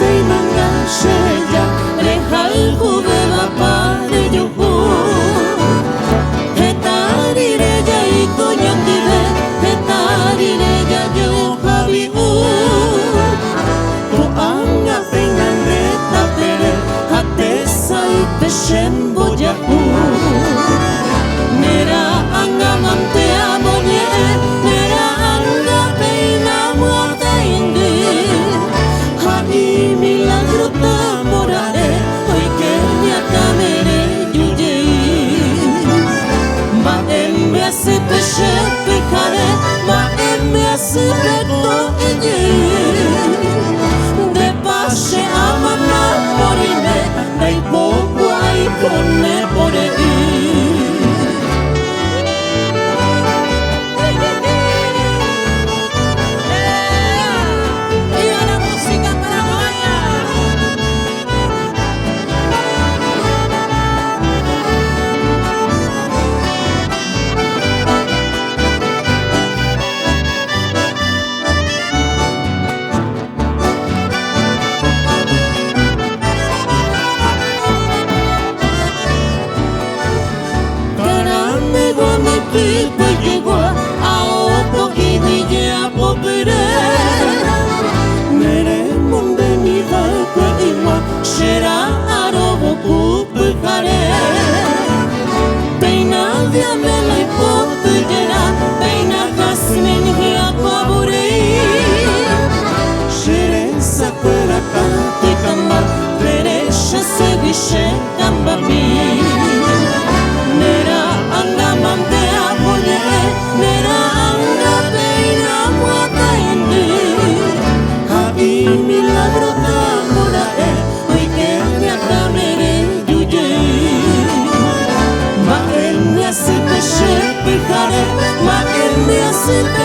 Péina chereja rehayhuvévapa rejuhu. Heta rire jaiko ñondive, heta rire jajohavi'u. Ko'ág̃a péina nde tapére ha tesaýpe chembojahu. Nera'ãngamante amoñe'ẽ, nera'ãnga péina amyatãindy. Ha imilagrota mora'e oike ñakãme reju jey. Mba'e mbyasýpe che pyhare, mba'e mbyasýpe ko'ẽ jey. Ndépa che amama porime, ndaipokuaái ko ne pore'ỹ. ¡Viva la música paraguaya! Karamegua mbykype jegua ao po'ígui jeapopyre. Neremondémi va'ekue ygua che ra'arõvo pyhare. Péina diamela ipoty jera, péina jazmín hyakuã vurei. Che resakuéra katu ikamba, nderechaségui che kambami. Nera'ãngamante amoñe'ẽ, nera'ãnga péina amyatãindy. Ha imilagrota mora'e oike ñakãme reju jey. Mba'e mbyasýpe che pyhare, mba'e mbyasýpe.